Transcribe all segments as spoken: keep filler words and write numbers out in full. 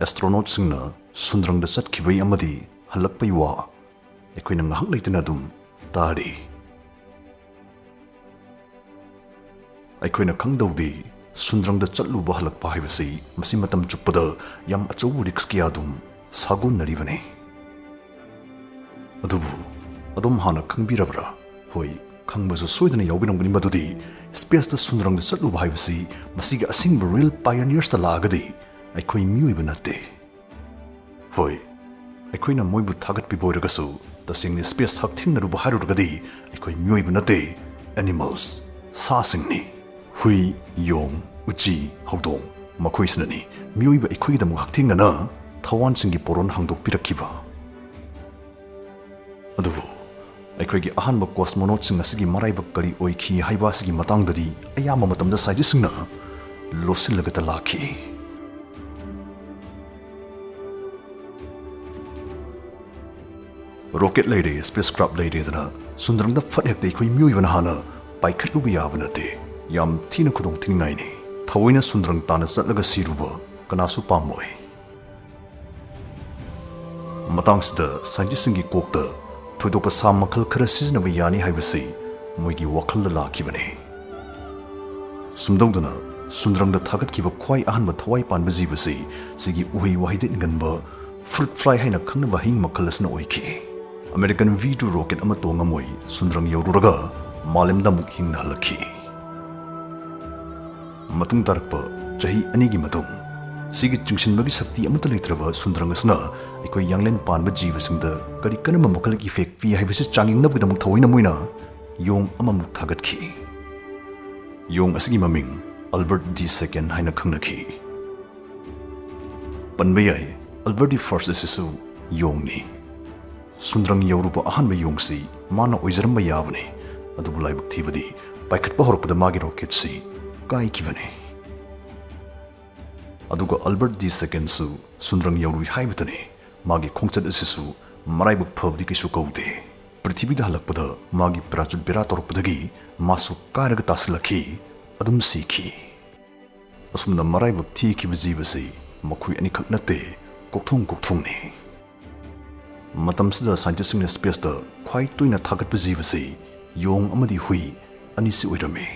ꯑꯦꯁꯇ꯭ꯔꯣꯅꯣꯠꯁꯤꯡꯅ ꯁꯨꯟꯗ꯭ꯔꯪꯗ ꯆꯠꯈꯤꯕꯩ ꯑꯃꯗꯤ ꯍꯜꯂꯛꯄꯩ ꯋꯥ ꯑꯩꯈꯣꯏꯅ ꯉꯥꯏꯍꯥꯛ ꯂꯩꯇꯅ ꯑꯗꯨꯝ ꯇꯥꯔꯤ꯫ ꯑꯩꯈꯣꯏꯅ ꯈꯪꯗꯧꯗꯤ, ꯁꯨꯟꯗ꯭ꯔꯪꯗ ꯆꯠꯂꯨꯕ ꯍꯜꯂꯛꯄ ꯍꯥꯏꯕꯁꯤ ꯃꯁꯤ ꯃꯇꯝ ꯆꯨꯞꯄꯗ ꯌꯥꯝ ꯑꯆꯧꯕ ꯔꯤꯛꯁ ꯀꯌꯥ ꯑꯗꯨꯝ ꯁꯥꯒꯣꯟꯅꯔꯤꯕꯅꯤ꯫ ꯑꯗꯨꯕꯨ ꯑꯗꯣꯝ ꯍꯥꯟꯅ ꯈꯪꯕꯤꯔꯕ꯭ꯔꯥ? ꯍꯣꯏ, ꯈꯪꯕꯁꯨ ꯁꯣꯏꯗꯅ ꯌꯥꯎꯕꯤꯔꯝꯒꯅꯤ, ꯃꯗꯨꯗꯤ ꯁ꯭ꯄꯦꯁꯇ ꯁꯨꯟꯗ꯭ꯔꯪꯗ ꯆꯠꯂꯨꯕ ꯍꯥꯏꯕꯁꯤ ꯃꯁꯤꯒꯤ ꯑꯁꯦꯡꯕ ꯔꯤꯌꯦꯜ ꯄꯥꯏꯑꯣꯅꯤꯌꯔꯁꯇ ꯂꯥꯛꯑꯒꯗꯤ ꯑꯩꯈꯣꯏ ꯃꯤꯑꯣꯏꯕ ꯅꯠꯇꯦ꯫ ꯍꯣꯏ, ꯑꯩꯈꯣꯏꯅ ꯃꯣꯏꯕꯨ ꯊꯥꯒꯠꯄꯤꯕ ꯑꯣꯏꯔꯒꯁꯨ, ꯇꯁꯦꯡꯅ ꯁ꯭ꯄꯦꯁ ꯍꯛꯊꯦꯡꯅꯔꯨꯕ ꯍꯥꯏꯔꯨꯔꯒꯗꯤ ꯑꯩꯈꯣꯏ ꯃꯤꯑꯣꯏꯕ ꯅꯠꯇꯦ, ꯑꯦꯅꯤꯃꯜꯁ, ꯁꯥꯁꯤꯡꯅꯤ꯫ ꯍꯨꯏ, ꯌꯣꯡ, ꯎꯆꯤ, ꯍꯧꯗꯣꯡ, ꯃꯈꯣꯏꯁꯤꯅꯅꯤ ꯃꯤꯑꯣꯏꯕ ꯑꯩꯈꯣꯏꯒꯤꯗꯃꯛ ꯍꯛꯊꯦꯡꯅꯅ ꯊꯋꯥꯟꯁꯤꯡꯒꯤ ꯄꯣꯔꯣꯟ ꯍꯥꯡꯗꯣꯛꯄꯤꯔꯛꯈꯤꯕ꯫ ꯑꯗꯨꯕꯨ ꯑꯩꯈꯣꯏꯒꯤ ꯑꯍꯥꯟꯕ ꯀꯣꯁꯃꯣꯅꯣꯠꯁꯤꯡ ꯑꯁꯤꯒꯤ ꯃꯔꯥꯏꯕꯛ ꯀꯔꯤ ꯑꯣꯏꯈꯤ ꯍꯥꯏꯕ ꯑꯁꯤꯒꯤ ꯃꯇꯥꯡꯗꯗꯤ ꯑꯌꯥꯝꯕ ꯃꯇꯝꯗ ꯁꯥꯏꯟꯇꯤꯁꯁꯤꯡꯅ ꯂꯣꯠꯁꯤꯜꯂꯒꯇ ꯂꯥꯛꯈꯤ꯫ ꯔꯣꯀꯦꯠ ꯂꯩꯔꯦ, ꯁ꯭ꯄꯦꯁ ꯀ꯭ꯔꯥꯐ ꯂꯩꯔꯦꯗꯅ ꯁꯨꯟꯗ꯭ꯔꯪꯗ ꯐꯠ ꯍꯦꯛꯇ ꯑꯩꯈꯣꯏ ꯃꯤꯑꯣꯏꯕꯅ ꯍꯥꯟꯅ ꯄꯥꯏꯈꯠꯂꯨꯕ ꯌꯥꯕ ꯅꯠꯇꯦ꯫ ꯌꯥꯝ ꯊꯤꯅ ꯈꯨꯗꯣꯡ ꯊꯤꯅꯤꯡꯉꯥꯏꯅꯤ꯫ ꯊꯑꯣꯏꯅ ꯁꯨꯟꯗ꯭ꯔꯪ ꯇꯥꯟꯅ ꯆꯠꯂꯒ ꯁꯤꯔꯨꯕ ꯀꯅꯥꯁꯨ ꯄꯥꯝꯃꯣꯏ꯫ ꯃꯇꯥꯡꯁꯤꯗ ꯁꯥꯏꯟꯇꯤꯁꯁꯤꯡꯒꯤ ꯀꯣꯛꯇ ꯊꯣꯏꯗꯣꯛꯄ ꯁꯥ ꯃꯈꯜ ꯈꯔ ꯁꯤꯖꯤꯟꯅꯕ ꯌꯥꯅꯤ ꯍꯥꯏꯕꯁꯤ ꯃꯣꯏꯒꯤ ꯋꯥꯈꯜꯗ ꯂꯥꯛꯈꯤꯕꯅꯤ꯫ ꯁꯨꯝꯗꯧꯗꯅ ꯁꯨꯟꯗ꯭ꯔꯪꯗ ꯊꯥꯒꯠꯈꯤꯕ ꯈ꯭ꯋꯥꯏ ꯑꯍꯥꯟꯕ ꯊꯋꯥꯏ ꯄꯥꯟꯕ ꯖꯤꯕꯁꯤ ꯁꯤꯒꯤ ꯎꯍꯩ ꯋꯥꯍꯩꯗ ꯏꯟꯒꯟꯕ ꯐ꯭ꯔꯨꯠ ꯐ꯭ꯂꯥꯏ ꯍꯥꯏꯅ ꯈꯪꯅꯕ ꯍꯩ ꯃꯈꯜ ꯑꯁꯤꯅ ꯑꯣꯏꯈꯤ꯫ ꯑꯃꯦꯔꯤꯀꯟ ꯚꯤ ꯇꯨ ꯔꯣꯀꯦꯠ ꯑꯃ ꯇꯣꯡꯉ ꯃꯣꯏ ꯁꯨꯟꯗ꯭ꯔꯪ ꯌꯧꯔꯨꯔꯒ ꯃꯥꯂꯦꯝꯗ ꯑꯃꯨꯛ ꯍꯤꯡꯅ ꯍꯜꯂꯛꯈꯤ꯫ ꯃꯇꯨꯡ ꯇꯥꯔꯛꯄ ꯆꯍꯤ ꯑꯅꯤꯒꯤ ꯃꯇꯨꯡ, ꯁꯤꯒꯤ ꯆꯤꯡꯁꯤꯟꯕꯒꯤ ꯁꯛꯇꯤ ꯑꯃꯠꯇ ꯂꯩꯇ꯭ꯔꯕ ꯁꯨꯟꯗ꯭ꯔꯪ ꯑꯁꯤꯅ ꯑꯩꯈꯣꯏ ꯌꯥꯡꯂꯦꯟ ꯄꯥꯟꯕ ꯖꯤꯕꯁꯤꯡꯗ ꯀꯔꯤ ꯀꯔꯝꯕ ꯃꯈꯜꯒꯤ ꯏꯐꯦꯛ ꯄꯤ ꯍꯥꯏꯕꯁꯤ ꯆꯥꯡꯌꯦꯡꯅꯕꯒꯤꯗꯃꯛ ꯊꯑꯣꯏꯅ ꯃꯣꯏꯅ ꯌꯣꯡ ꯑꯃꯃꯨꯛ ꯊꯥꯒꯠꯈꯤ꯫ ꯌꯣꯡ ꯑꯁꯤꯒꯤ ꯃꯃꯤꯡ ꯑꯜꯕꯔꯠ ꯗꯤ ꯁꯦꯀꯦꯟ ꯍꯥꯏꯅ ꯈꯪꯅꯈꯤ꯫ ꯄꯟꯕ ꯌꯥꯏ, ꯑꯜꯕꯔꯠ ꯗꯤ ꯐꯥꯔꯁ ꯑꯁꯤꯁꯨ ꯌꯣꯡꯅꯤ꯫ ꯁꯨꯟꯗ꯭ꯔꯪ ꯌꯧꯔꯨꯕ ꯑꯍꯥꯟꯕ ꯌꯣꯡꯁꯤ ꯃꯥꯅ ꯑꯣꯏꯖꯔꯝꯕ ꯌꯥꯕꯅꯤ, ꯑꯗꯨꯕꯨ ꯂꯥꯏꯕꯛ ꯊꯤꯕꯗꯤ ꯄꯥꯏꯈꯠꯄ ꯍꯧꯔꯛꯄꯗ ꯃꯥꯒꯤ ꯔꯣꯀꯦꯠꯁꯤ ꯀꯥꯏꯈꯤꯕꯅꯤ꯫ ꯑꯗꯨꯒ ꯑꯜꯕꯔꯠ ꯗꯤ ꯁꯦꯀꯦꯟꯁꯨ ꯁꯨꯟꯗ꯭ꯔꯪ ꯌꯧꯔꯨꯏ ꯍꯥꯏꯕꯗꯨꯅꯤ꯫ ꯃꯥꯒꯤ ꯈꯣꯡꯆꯠ ꯑꯁꯤꯁꯨ ꯃꯔꯥꯏꯕꯛ ꯐꯕꯗꯤ ꯀꯩꯁꯨ ꯀꯧꯗꯦ꯫ ꯄ꯭ꯔꯤꯊꯤꯕꯤꯗ ꯍꯜꯂꯛꯄꯗ ꯃꯥꯒꯤ ꯄꯦꯔꯥꯆꯨꯠ ꯕꯦꯔꯥ ꯇꯧꯔꯛꯄꯗꯒꯤ ꯃꯥꯁꯨ ꯀꯥꯏꯔꯒ ꯇꯥꯁꯤꯜꯂꯛꯈꯤ, ꯑꯗꯨꯝ ꯁꯤꯈꯤ꯫ ꯑꯁꯨꯝꯅ ꯃꯔꯥꯏꯕꯛ ꯊꯤꯈꯤꯕ ꯖꯤꯕꯁꯤ ꯃꯈꯣꯏ ꯑꯅꯤꯈꯛ ꯅꯠꯇꯦ, ꯀꯣꯛꯊꯣꯡ ꯀꯣꯛꯊꯣꯡꯅꯤ꯫ ꯃꯇꯝꯁꯤꯗ ꯁꯥꯏꯟꯇꯤꯁꯁꯤꯡꯅ ꯁ꯭ꯄꯦꯁꯇ ꯈ꯭ꯋꯥꯏ ꯇꯣꯏꯅ ꯊꯥꯒꯠꯄ ꯖꯤꯕꯁꯤ ꯌꯣꯡ ꯑꯃꯗꯤ ꯍꯨꯏ ꯑꯅꯤꯁꯤ ꯑꯣꯏꯔꯝꯃꯤ꯫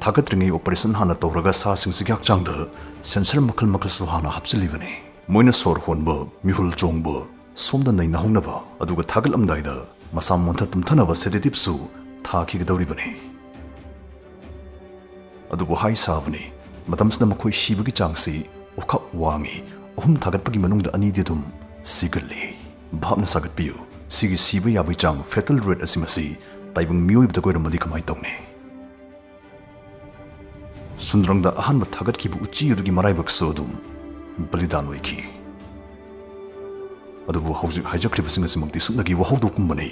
ꯊꯥꯒꯠꯇ꯭ꯔꯤꯉꯩ ꯑꯣꯄꯔꯦꯁꯟ ꯍꯥꯟꯅ ꯇꯧꯔꯒ ꯁꯥꯁꯤꯡꯁꯤꯒꯤ ꯍꯛꯆꯥꯡꯗ ꯁꯦꯟꯁꯔ ꯃꯈꯜ ꯃꯈꯜꯁꯨ ꯍꯥꯟꯅ ꯍꯥꯞꯆꯤꯜꯂꯤꯕꯅꯤ꯫ ꯃꯣꯏꯅ ꯁꯣꯔ ꯍꯣꯟꯕ, ꯃꯤꯍꯨꯜ ꯆꯣꯡꯕ, ꯁꯣꯝꯗ ꯅꯩꯅꯍꯧꯅꯕ, ꯑꯗꯨꯒ ꯊꯥꯒꯠꯂꯝꯗꯥꯏꯗ ꯃꯁꯥ ꯃꯣꯟꯊ ꯇꯨꯝꯊꯅꯕ ꯁꯦꯗꯦꯇꯤꯚꯁꯨ ꯊꯥꯈꯤꯒꯗꯧꯔꯤꯕꯅꯤ꯫ ꯑꯗꯨꯕꯨ ꯍꯥꯏ ꯁꯥꯕꯅꯤ, ꯃꯇꯝꯁꯤꯗ ꯃꯈꯣꯏ ꯁꯤꯕꯒꯤ ꯆꯥꯡꯁꯤ ꯑꯣꯈꯥꯛ ꯋꯥꯡꯉꯤ꯫ ꯑꯍꯨꯝ ꯊꯥꯒꯠꯄꯒꯤ ꯃꯅꯨꯡꯗ ꯑꯅꯤꯗꯤ ꯑꯗꯨꯝ ꯁꯤꯒꯜꯂꯤ꯫ ꯚꯥꯞꯅ ꯁꯥꯒꯠꯄꯤꯌꯨ, ꯁꯤꯒꯤ ꯁꯤꯕ ꯌꯥꯕꯒꯤ ꯆꯥꯡ, ꯐꯦꯇꯜ ꯔꯦꯠ ꯑꯁꯤ ꯃꯁꯤ ꯇꯥꯏꯕꯪ ꯃꯤꯑꯣꯏꯕꯗ ꯑꯣꯏꯔꯝꯃꯗꯤ ꯀꯃꯥꯏꯅ ꯇꯧꯅꯤ? ꯁꯨꯟꯗ꯭ꯔꯪꯗ ꯑꯍꯥꯟꯕ ꯊꯥꯒꯠꯈꯤꯕ ꯎꯆꯤ ꯑꯗꯨꯒꯤ ꯃꯔꯥꯏꯕꯛꯁꯨ ꯑꯗꯨꯝ ꯕꯂꯤꯗꯥꯟ ꯑꯣꯏꯈꯤ꯫ ꯑꯗꯨꯕꯨ ꯍꯧꯖꯤꯛ ꯍꯥꯏꯖꯈ꯭ꯔꯤꯕꯁꯤꯡ ꯑꯁꯤꯃꯛꯇꯤ ꯁꯨꯞꯅꯒꯤ ꯋꯥꯍꯧꯗꯣꯛꯀꯨꯝꯕꯅꯤ,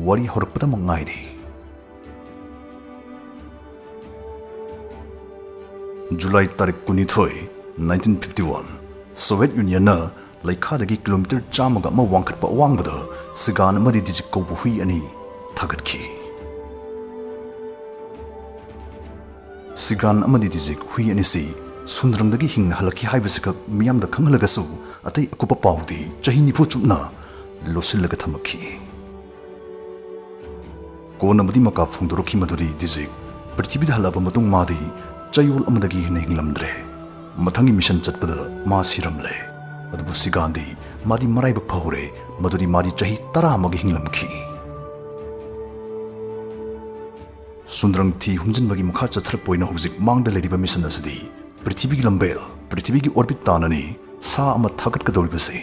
ꯋꯥꯔꯤ ꯍꯧꯔꯛꯄꯗꯃꯛ ꯉꯥꯏꯔꯤ꯫ ꯖꯨꯂꯥꯏ ꯇꯥꯔꯤꯛ ꯀꯨꯟꯅꯤꯊꯣꯏ, nineteen fifty one, ꯁꯣꯚꯤꯌꯦꯠ ꯌꯨꯅꯤꯌꯟꯅ ꯂꯩꯈꯥꯗꯒꯤ ꯀꯤꯂꯣꯃꯤꯇꯔ ꯆꯥꯝꯃꯒ ꯑꯃ ꯋꯥꯡꯈꯠꯄ ꯑꯋꯥꯡꯕꯗ ꯁꯤꯒꯥꯟ ꯑꯃꯗꯤ ꯗꯤꯖꯤꯛ ꯀꯧꯕ ꯍꯨꯏ ꯑꯅꯤ ꯊꯥꯒꯠꯈꯤ꯫ ꯁꯤꯒꯥꯟ ꯑꯃꯗꯤ ꯗꯤꯖꯤꯛ ꯍꯨꯏ ꯑꯅꯤꯁꯤ ꯁꯨꯟꯗ꯭ꯔꯪꯗꯒꯤ ꯍꯤꯡꯅ ꯍꯜꯂꯛꯈꯤ ꯍꯥꯏꯕꯁꯤꯈꯛ ꯃꯤꯌꯥꯝꯗ ꯈꯪꯍꯜꯂꯒꯁꯨ, ꯑꯇꯩ ꯑꯀꯨꯞꯄ ꯄꯥꯎꯗꯤ ꯆꯍꯤ ꯅꯤꯐꯨ ꯆꯨꯞꯅ ꯂꯣꯠꯁꯤꯜꯂꯒ ꯊꯝꯃꯛꯈꯤ꯫ ꯀꯣꯟꯅꯕꯨꯗꯤ ꯃꯀꯥ ꯐꯣꯡꯗꯣꯔꯛꯈꯤ ꯃꯗꯨꯗꯤ ꯗꯤꯖꯤꯛ ꯄ꯭ꯔꯤꯊꯤꯕꯤꯗ ꯍꯜꯂꯛꯑꯕ ꯃꯇꯨꯡ ꯃꯥꯗꯤ ꯆꯌꯣꯜ ꯑꯃꯗꯒꯤ ꯍꯦꯟꯅ ꯍꯤꯡꯂꯝꯗ꯭ꯔꯦ꯫ ꯃꯊꯪꯒꯤ ꯃꯤꯁꯟ ꯆꯠꯄꯗ ꯃꯥ ꯁꯤꯔꯝꯂꯦ꯫ ꯑꯗꯨꯕꯨ ꯁꯤꯒꯥꯟꯗꯤ ꯃꯥꯗꯤ ꯃꯔꯥꯏꯕꯛ ꯐꯍꯧꯔꯦ, ꯃꯗꯨꯗꯤ ꯃꯥꯗꯤ ꯆꯍꯤ ꯇꯔꯥ ꯑꯃꯒꯤ ꯍꯤꯡꯂꯝꯈꯤ꯫ ꯁꯨꯟꯗ꯭ꯔꯪ ꯊꯤ ꯍꯨꯝꯖꯤꯟꯕꯒꯤ ꯃꯈꯥ ꯆꯠꯊꯔꯛꯄ ꯑꯣꯏꯅ ꯍꯧꯖꯤꯛ ꯃꯥꯡꯗ ꯂꯩꯔꯤꯕ ꯃꯤꯁꯟ ꯑꯁꯤꯗꯤ ꯄ꯭ꯔꯤꯊꯤꯕꯤꯒꯤ ꯂꯝꯕꯦꯜ, ꯄ꯭ꯔꯤꯊꯤꯕꯤꯒꯤ ꯑꯣꯔꯕꯤꯠ ꯇꯥꯟꯅꯅꯤ ꯁꯥ ꯑꯃ ꯊꯥꯒꯠꯀꯗꯧꯔꯤꯕꯁꯤ꯫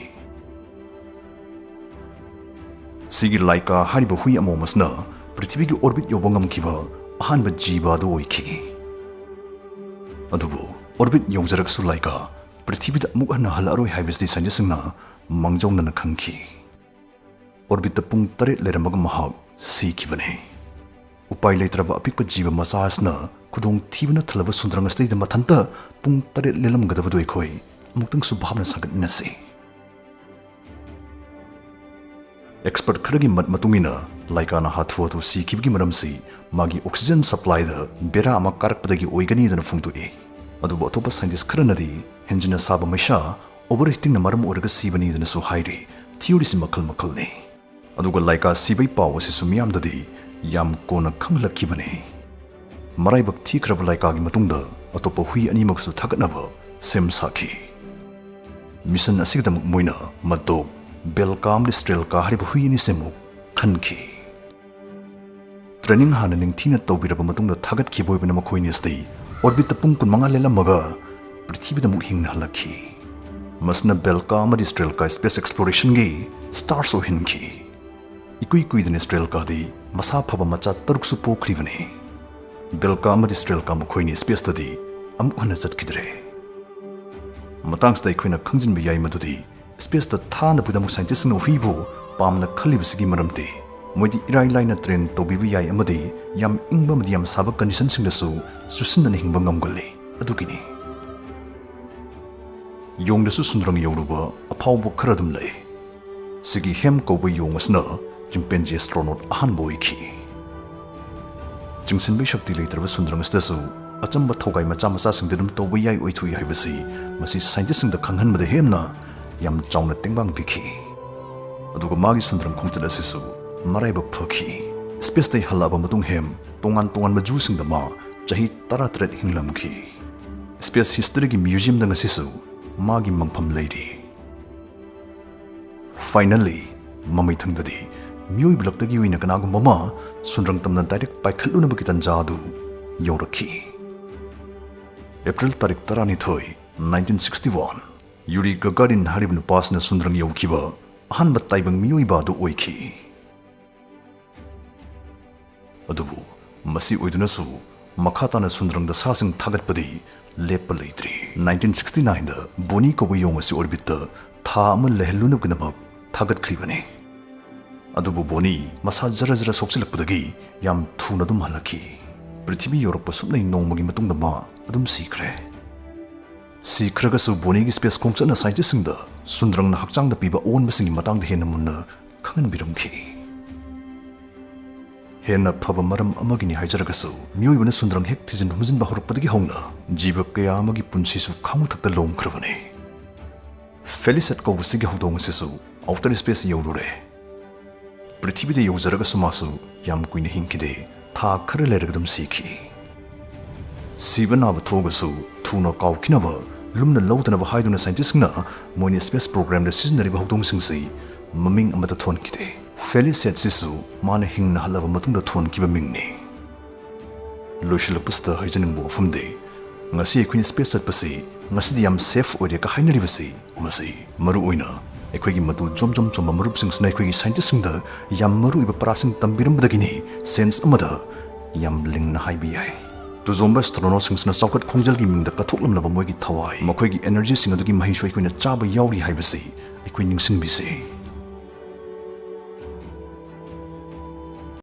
ꯁꯤꯒꯤ ꯂꯥꯏꯀꯥ ꯍꯥꯏꯔꯤꯕ ꯍꯨꯏ ꯑꯃꯣꯝ ꯑꯁꯤꯅ ꯄ꯭ꯔꯤꯊꯤꯕꯤꯒꯤ ꯑꯣꯔꯕꯤꯠ ꯌꯧꯕ ꯉꯝꯈꯤꯕ ꯑꯍꯥꯟꯕ ꯖꯤꯕ ꯑꯗꯨ ꯑꯣꯏꯈꯤ꯫ ꯑꯗꯨꯕꯨ ꯑꯣꯔꯕꯤꯠ ꯌꯧꯖꯔꯛꯁꯨ ꯂꯥꯏꯀꯥ ꯄ꯭ꯔꯤꯊꯤꯕꯤꯗ ꯑꯃꯨꯛ ꯍꯟꯅ ꯍꯜꯂꯛꯑꯔꯣꯏ ꯍꯥꯏꯕꯁꯤꯗꯤ ꯁꯥꯏꯟꯇꯤꯁꯁꯤꯡꯅ ꯃꯥꯡꯖꯧꯅꯅ ꯈꯪꯈꯤ꯫ ꯑꯣꯔꯕꯤꯠꯇ ꯄꯨꯡ ꯇꯔꯦꯠ ꯂꯩꯔꯝꯃꯒ ꯃꯍꯥꯛ ꯁꯤꯈꯤꯕꯅꯤ꯫ ꯎꯄꯥꯏ ꯂꯩꯇ꯭ꯔꯕ ꯑꯄꯤꯛꯄ ꯖꯤꯕ ꯃꯆꯥ ꯑꯁꯤꯅ ꯈꯨꯗꯣꯡꯊꯤꯕꯅ ꯊꯜꯂꯕ ꯁꯨꯟꯗ꯭ꯔꯪ ꯑꯁꯤꯗꯩꯗ ꯃꯊꯟꯇ ꯄꯨꯡ ꯇꯔꯦꯠ ꯂꯦꯜꯂꯝꯒꯗꯕꯗꯨ ꯑꯩꯈꯣꯏ ꯑꯃꯨꯛꯇꯪꯁꯨ ꯚꯥꯞꯅ ꯁꯥꯒꯠꯃꯤꯟꯅꯁꯤ꯫ ꯑꯦꯛꯁꯄꯔꯠ ꯈꯔꯒꯤ ꯃꯠ ꯃꯇꯨꯡ ꯏꯟꯅ, ꯂꯥꯏꯀꯥꯅ ꯍꯥꯊꯨ ꯍꯥꯊꯨ ꯁꯤꯈꯤꯕꯒꯤ ꯃꯔꯝꯁꯤ ꯃꯥꯒꯤ ꯑꯣꯛꯁꯤꯖꯦꯟ ꯁꯄ꯭ꯂꯥꯏꯗ ꯕꯦꯔꯥ ꯑꯃ ꯀꯥꯔꯛꯄꯗꯒꯤ ꯑꯣꯏꯒꯅꯤꯗꯅ ꯐꯣꯡꯗꯣꯛꯏ꯫ ꯑꯗꯨꯕꯨ ꯑꯇꯣꯞꯄ ꯁꯥꯏꯟꯇꯤꯁ ꯈꯔꯅꯗꯤ ꯍꯦꯟꯖꯤꯟꯅ ꯁꯥꯕ ꯃꯩꯁꯥ, ꯑꯣꯚꯔ ꯍꯤꯇꯤꯡꯅ ꯃꯔꯝ ꯑꯣꯏꯔꯒ ꯁꯤꯕꯅꯤꯗꯅꯁꯨ ꯍꯥꯏꯔꯤ꯫ ꯊꯤꯑꯣꯔꯤꯁꯤ ꯃꯈꯜ ꯃꯈꯜꯅꯤ꯫ ꯑꯗꯨꯒ ꯂꯥꯏꯀꯥ ꯁꯤꯕꯩ ꯄꯥꯎ ꯑꯁꯤꯁꯨ ꯃꯤꯌꯥꯝꯗꯗꯤ ꯌꯥꯝ ꯀꯣꯟꯅ ꯈꯪꯍꯜꯂꯛꯈꯤꯕꯅꯤ꯫ ꯃꯔꯥꯏꯕꯛ ꯊꯤꯈ꯭ꯔꯕ ꯂꯥꯏꯀꯥꯒꯤ ꯃꯇꯨꯡꯗ ꯑꯇꯣꯞꯄ ꯍꯨꯏ ꯑꯅꯤꯃꯛꯁꯨ ꯊꯥꯒꯠꯅꯕ ꯁꯦꯝ ꯁꯥꯈꯤ꯫ ꯃꯤꯁꯟ ꯑꯁꯤꯒꯤꯗꯃꯛ ꯃꯣꯏꯅ ꯃꯗꯣꯞ, ꯕꯦꯜꯀꯥ ꯑꯃꯗꯤ ꯁ꯭ꯇ꯭ꯔꯦꯜꯀꯥ ꯍꯥꯏꯔꯤꯕ ꯍꯨꯏ ꯑꯅꯤꯁꯤꯃꯨꯛ ꯈꯟꯈꯤ꯫ ꯇ꯭ꯔꯦꯅꯤꯡ ꯍꯥꯟꯅ ꯅꯤꯡꯊꯤꯅ ꯇꯧꯕꯤꯔꯕ ꯃꯇꯨꯡꯗ ꯊꯥꯒꯠꯈꯤꯕ ꯑꯣꯏꯕꯅ ꯃꯈꯣꯏ ꯑꯅꯤ ꯑꯁꯤꯗꯤ ꯑꯣꯔꯕꯤꯠꯇ ꯄꯨꯡ ꯀꯨꯟꯃꯉꯥ ꯂꯦꯜꯂꯝꯃꯒ ꯄ꯭ꯔꯤꯊꯤꯕꯤꯗ ꯑꯃꯨꯛ ꯍꯤꯡꯅ ꯍꯜꯂꯛꯈꯤ꯫ ꯃꯁꯤꯅ ꯕꯦꯜꯀꯥ ꯑꯃꯗꯤ ꯁ꯭ꯇ꯭ꯔꯦꯜꯀꯥ ꯁ꯭ꯄꯦꯁ ꯑꯦꯛꯁꯄ꯭ꯂꯣꯔꯦꯁꯟꯒꯤ ꯁ꯭ꯇꯥꯔꯁ ꯑꯣꯏꯍꯟꯈꯤ꯫ ꯏꯀꯨꯏ ꯀꯨꯏꯗꯅ ꯁ꯭ꯇ꯭ꯔꯦꯜꯀꯥꯗꯤ ꯃꯁꯥ ꯐꯕ ꯃꯆꯥ ꯇꯔꯨꯛꯁꯨ ꯄꯣꯛꯈ꯭ꯔꯤꯕꯅꯤ꯫ ꯕꯦꯜꯀꯥ ꯑꯃꯗꯤ ꯁ꯭ꯇ꯭ꯔꯦꯜꯀꯥ ꯃꯈꯣꯏꯅꯤ ꯁ꯭ꯄꯦꯁꯇꯗꯤ ꯑꯃꯨꯛ ꯍꯟꯅ ꯆꯠꯈꯤꯗ꯭ꯔꯦ꯫ ꯃꯇꯥꯡꯁꯤꯗ ꯑꯩꯈꯣꯏꯅ ꯈꯪꯖꯤꯟꯕ ꯌꯥꯏ ꯃꯗꯨꯗꯤ ꯁ꯭ꯄꯦꯁꯇ ꯊꯥꯅꯕꯒꯤꯗꯃꯛ ꯁꯥꯏꯟꯇꯤꯁꯁꯤꯡꯅ ꯍꯨꯏꯕꯨ ꯄꯥꯝꯅ ꯈꯜꯂꯤꯕꯁꯤꯒꯤ ꯃꯔꯝꯗꯤ ꯃꯣꯏꯗꯤ ꯏꯔꯥꯏ ꯂꯥꯏꯅ ꯇ꯭ꯔꯦꯟ ꯇꯧꯕꯤꯕ ꯌꯥꯏ ꯑꯃꯗꯤ ꯌꯥꯝ ꯏꯪꯕ ꯑꯃꯗꯤ ꯌꯥꯝ ꯁꯥꯕ ꯀꯟꯗꯤꯁꯟꯁꯤꯡꯗꯁꯨ ꯆꯨꯁꯤꯟꯅꯅ ꯍꯤꯡꯕ ꯉꯝꯒꯜꯂꯤ ꯑꯗꯨꯒꯤꯅꯤ꯫ ꯌꯣꯡꯗꯁꯨ ꯁꯨꯟꯗ꯭ꯔꯪ ꯌꯧꯔꯨꯕ ꯑꯐꯥꯎꯕ ꯈꯔ ꯑꯗꯨꯝ ꯂꯩ꯫ ꯁꯤꯒꯤ ꯍꯦꯝ ꯀꯧꯕ ꯌꯣꯡ ꯑꯁꯤꯅ ꯆꯤꯝꯄꯦꯟꯖꯤ ꯑꯦꯁꯇ꯭ꯔꯣꯅꯣꯠ ꯑꯍꯥꯟꯕ ꯑꯣꯏꯈꯤ꯫ ꯆꯤꯡꯁꯤꯟꯕꯒꯤ ꯁꯛꯇꯤ ꯂꯩꯇ꯭ꯔꯕ ꯁꯨꯟꯗ꯭ꯔꯪ ꯑꯁꯤꯗꯁꯨ ꯑꯆꯝꯕ ꯊꯧꯒꯥꯏ ꯃꯆꯥ ꯃꯆꯥꯁꯤꯡꯗꯤ ꯑꯗꯨꯝ ꯇꯧꯕ ꯌꯥꯏ ꯑꯣꯏꯊꯣꯛꯏ ꯍꯥꯏꯕꯁꯤ ꯃꯁꯤ ꯁꯥꯏꯟꯇꯤꯁꯁꯤꯡꯗ ꯈꯪꯍꯟꯕꯗ ꯍꯦꯟꯅ ꯌꯥꯝ ꯆꯥꯎꯅ ꯇꯦꯡꯕꯥꯡ ꯄꯤꯈꯤ꯫ ꯑꯗꯨꯒ ꯃꯥꯒꯤ ꯁꯨꯟꯗ꯭ꯔꯪ ꯈꯣꯡꯆꯠ ꯑꯁꯤꯁꯨ ꯃꯔꯥꯏꯕꯛ ꯐꯈꯤ꯫ ꯁ꯭ꯄꯦꯁꯇꯒꯤ ꯍꯜꯂꯛꯑꯕ ꯃꯇꯨꯡ ꯍꯦꯝ ꯇꯣꯉꯥꯟ ꯇꯣꯉꯥꯟꯕ ꯖꯨꯁꯤꯡꯗ ꯃꯥ ꯆꯍꯤ ꯇꯔꯥꯇꯔꯦꯠ ꯍꯤꯡꯂꯝꯈꯤ꯫ ꯁ꯭ꯄꯦꯁ ꯍꯤꯁꯇꯔꯤꯒꯤ ꯃ꯭ꯌꯨꯖꯤꯌꯝꯗ ꯉꯁꯤꯁꯨ ꯃꯥꯒꯤ ꯃꯪꯐꯝ ꯂꯩꯔꯤ꯫ ꯐꯥꯏꯅꯜꯂꯤ, ꯃꯃꯩꯊꯪꯗꯗꯤ ꯃꯤꯑꯣꯏꯕ ꯂꯛꯇꯒꯤ ꯑꯣꯏꯅ ꯀꯅꯥꯒꯨꯝꯕ ꯑꯃ ꯁꯨꯟꯗ꯭ꯔꯪ ꯇꯝꯅ ꯗꯥꯏꯔꯦꯛ ꯄꯥꯏꯈꯠꯂꯨꯅꯕꯒꯤ ꯇꯟꯖꯥ ꯑꯗꯨ ꯌꯧꯔꯛꯈꯤ꯫ ꯑꯦꯄ꯭ꯔꯤꯜ ꯇꯥꯔꯤꯛ ꯇꯔꯥꯅꯤꯊꯣꯏ, ꯅꯥꯏꯟꯇꯤꯟ ꯁꯤꯛꯁꯇꯤ ꯋꯥꯟ, ꯌꯨꯔꯤ ꯒꯒꯥꯔꯤꯟ ꯍꯥꯏꯔꯤꯕ ꯅꯨꯄꯥꯁꯤꯅ ꯁꯨꯟꯗ꯭ꯔꯪ ꯌꯧꯈꯤꯕ ꯑꯍꯥꯟꯕ ꯇꯥꯏꯕꯪ ꯃꯤꯑꯣꯏꯕ ꯑꯗꯨ ꯑꯣꯏꯈꯤ꯫ ꯑꯗꯨꯕꯨ ꯃꯁꯤ ꯑꯣꯏꯗꯨꯅꯁꯨ ꯃꯈꯥ ꯇꯥꯅ ꯁꯨꯟꯗ꯭ꯔꯪꯗ ꯁꯥꯁꯤꯡ ꯊꯥꯒꯠꯄꯗꯤ ꯂꯦꯞꯄ ꯂꯩꯇ꯭ꯔꯤ꯫ ꯅꯥꯏꯟꯇꯤꯟ ꯁꯤꯛꯁꯇꯤ ꯅꯥꯏꯟꯗ ꯕꯣꯅꯤ ꯀꯧꯕ ꯌꯣꯡ ꯑꯁꯤ ꯑꯣꯔꯕꯤꯠꯇ ꯊꯥ ꯑꯃ ꯂꯩꯍꯜꯂꯨꯅꯕꯒꯤꯗꯃꯛ ꯊꯥꯒꯠꯈ꯭ꯔꯤꯕꯅꯤ꯫ ꯑꯗꯨꯕꯨ ꯕꯣꯅꯤ ꯃꯁꯥ ꯖꯔ ꯖꯔ ꯁꯣꯛꯆꯤꯜꯂꯛꯄꯗꯒꯤ ꯌꯥꯝ ꯊꯨꯅ ꯑꯗꯨꯝ ꯍꯜꯂꯛꯈꯤ꯫ ꯄ꯭ꯔꯤꯊꯤꯕꯤ ꯌꯧꯔꯛꯄ ꯁꯨꯞꯅꯩ ꯅꯣꯡꯃꯒꯤ ꯃꯇꯨꯡꯗ ꯃꯥ ꯑꯗꯨꯝ ꯁꯤꯈ꯭ꯔꯦ꯫ ꯁꯤꯈ꯭ꯔꯒꯁꯨ ꯕꯣꯅꯤꯒꯤ ꯁ꯭ꯄꯦꯁ ꯈꯣꯡꯆꯠꯅ ꯁꯥꯏꯟꯇꯤꯁꯁꯤꯡꯗ ꯁꯨꯟꯗ꯭ꯔꯪꯅ ꯍꯛꯆꯥꯡꯗ ꯄꯤꯕ ꯑꯑꯣꯟꯕꯁꯤꯡꯒꯤ ꯃꯇꯥꯡꯗ ꯍꯦꯟꯅ ꯃꯨꯟꯅ ꯈꯪꯍꯟꯕꯤꯔꯝꯈꯤ꯫ ꯍꯦꯟꯅ ꯐꯕ ꯃꯔꯝ ꯑꯃꯒꯤꯅꯤ ꯍꯥꯏꯖꯔꯒꯁꯨ, ꯃꯤꯑꯣꯏꯕꯅ ꯁꯨꯟꯗ꯭ꯔꯪ ꯍꯦꯛ ꯊꯤꯖꯤꯟ ꯍꯨꯝꯖꯤꯟꯕ ꯍꯧꯔꯛꯄꯗꯒꯤ ꯍꯧꯅ ꯖꯤꯕ ꯀꯌꯥ ꯑꯃꯒꯤ ꯄꯨꯟꯁꯤꯁꯨ ꯈꯥꯃꯨꯊꯛꯇ ꯂꯣꯡꯈ꯭ꯔꯕꯅꯤ꯫ ꯐꯦꯂꯤꯁꯦꯠ ꯀꯧꯕꯁꯤꯒꯤ ꯍꯧꯗꯣꯡ ꯑꯁꯤꯁꯨ ꯑꯥꯎꯇꯔ ꯁ꯭ꯄꯦꯁ ꯌꯧꯔꯨꯔꯦ꯫ ꯄ꯭ꯔꯤꯊꯤꯕꯤꯗ ꯌꯧꯖꯔꯒꯁꯨ ꯃꯥꯁꯨ ꯌꯥꯝ ꯀꯨꯏꯅ ꯍꯤꯡꯈꯤꯗꯦ, ꯊꯥ ꯈꯔ ꯂꯩꯔꯒ ꯑꯗꯨꯝ ꯁꯤꯈꯤ꯫ ꯁꯤꯕ ꯅꯥꯕ ꯊꯣꯛꯑꯒꯁꯨ ꯊꯨꯅ ꯀꯥꯎꯈꯤꯅꯕ, ꯂꯨꯝꯅ ꯂꯧꯗꯅꯕ ꯍꯥꯏꯗꯨꯅ ꯁꯥꯏꯟꯇꯤꯁꯁꯤꯡꯅ ꯃꯣꯏꯅ ꯁ꯭ꯄꯦꯁ ꯄ꯭ꯔꯣꯒ꯭ꯔꯥꯝꯗ ꯁꯤꯖꯤꯟꯅꯔꯤꯕ ꯍꯧꯗꯣꯡꯁꯤꯡꯁꯤ ꯃꯃꯤꯡ ꯑꯃꯠꯇ ꯊꯣꯟꯈꯤꯗꯦ꯫ ꯐꯦꯂꯤꯁꯦꯠꯁꯤꯁꯨ ꯃꯥꯅ ꯍꯤꯡꯅ ꯍꯜꯂꯕ ꯃꯇꯨꯡꯗ ꯊꯣꯟꯈꯤꯕ ꯃꯤꯡꯅꯤ꯫ ꯂꯣꯏꯁꯤꯜꯂꯛꯄꯁꯤꯗ ꯍꯥꯏꯖꯅꯤꯡꯕ ꯋꯥꯐꯝꯗꯤ, ꯉꯁꯤ ꯑꯩꯈꯣꯏꯅ ꯁ꯭ꯄꯦꯁ ꯆꯠꯄꯁꯤ ꯉꯁꯤꯗꯤ ꯌꯥꯝ ꯁꯦꯐ ꯑꯣꯏꯔꯦꯒ ꯍꯥꯏꯅꯔꯤꯕꯁꯤ, ꯃꯁꯤ ꯃꯔꯨꯑꯣꯏꯅ ꯑꯩꯈꯣꯏꯒꯤ ꯃꯇꯨ ꯖꯣꯝ ꯖꯣꯝ ꯆꯣꯝꯕ ꯃꯔꯨꯞꯁꯤꯡꯁꯤꯅ ꯑꯩꯈꯣꯏꯒꯤ ꯁꯥꯏꯟꯇꯤꯁꯁꯤꯡꯗ ꯌꯥꯝ ꯃꯔꯨꯑꯣꯏꯕ ꯄꯔꯥꯁꯤꯡ ꯇꯝꯕꯤꯔꯝꯕꯗꯒꯤꯅꯤ꯫ ꯁꯦꯟꯁ ꯑꯃꯗ ꯌꯥꯝ ꯂꯤꯡꯅ ꯍꯥꯏꯕ ꯌꯥꯏ꯫ ꯇꯨꯖꯣꯝꯕ ꯑꯦꯁꯇ꯭ꯔꯣꯅꯣꯠꯁꯤꯡꯁꯤꯅ ꯆꯥꯎꯈꯠ ꯈꯣꯡꯖꯦꯜꯒꯤ ꯃꯤꯡꯗ ꯀꯠꯊꯣꯛꯂꯝꯂꯕ ꯃꯣꯏꯒꯤ ꯊꯋꯥꯏ, ꯃꯈꯣꯏꯒꯤ ꯑꯦꯅꯔꯖꯤꯁꯤꯡ ꯑꯗꯨꯒꯤ ꯃꯍꯩꯁꯨ ꯑꯩꯈꯣꯏꯅ ꯆꯥꯕ ꯌꯥꯎꯔꯤ ꯍꯥꯏꯕꯁꯤ ꯑꯩꯈꯣꯏ ꯅꯤꯡꯁꯤꯡꯕꯤꯁꯤ꯫